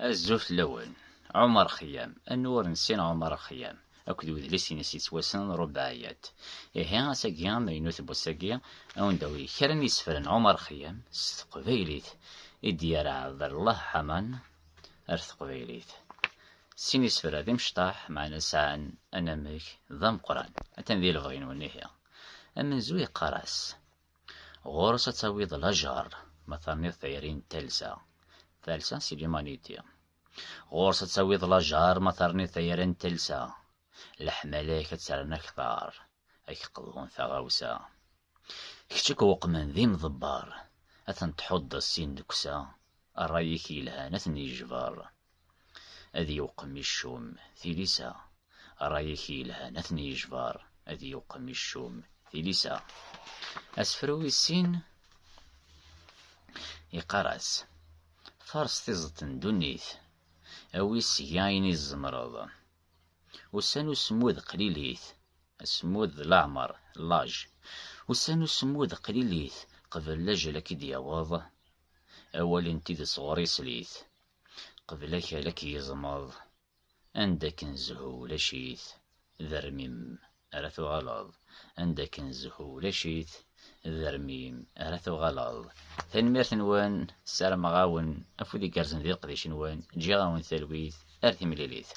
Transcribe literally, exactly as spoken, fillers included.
Azul fell-awen. Ɛumer Xeyyam, anwa ur nessin Ɛumer Xeyyam akked wedlis-ines yettwassnen Rubaɛiyat. Ihi, ass-agi amaynut n wass-agi, a wen-d-awi kra n yisefra n Ɛumer Xeyyam s teqbaylit i d-yerra Ɛebdallah Ḥaman ar teqbaylit. Sin isefra d imecṭaḥ, meɛna sɛan anamek d ameqqran. Atan di lebɣi-nwen ihi. Amenzu yeqqar-as: ɣur-s ad tawiḍ lajer ma terniḍ tayri n talsa. Talsa, c'est l'humanité. Ɣur-s ad tawiḍ lajer ma terniḍ tayri n talsa. Leḥmala-k ad tt-rren akter, ad k-qeḍɛun taɣawsa. Kečč i iweqmen d imḍebber, ad ten-tḥuddeḍ si nneksa. Ṛṛay-ik yelhan ad ten-yejber, ad yewqem iccum tilisa. Ṛṛay-ik yelhan ad ten-yejber, ad yewqem iccum tilisa. Asefru wis sin yeqqar-as: faṛes tiẓeṭ n ddunit, awi seg-i ayen i tzemreḍ. Ussan usemmud qlilit, asemmud d leɛmer, l'âge. Ussan usemmud qlilit, qbel lajal ad k-id-yaweḍ. Awal n tidet ɣur-i slit, qbel akal ad k-yezmeḍ. Anda akken zzhu ulac-it, d armim ara tuɣaleḍ. Anda akken zzhu ulac-it, d armim ara tuɣaleḍ. Tanemmirt-nwen, ssarameɣ-awen afud igerrzen di leqdic-nwen, ǧǧiɣ-awen talwit, ar timlilit.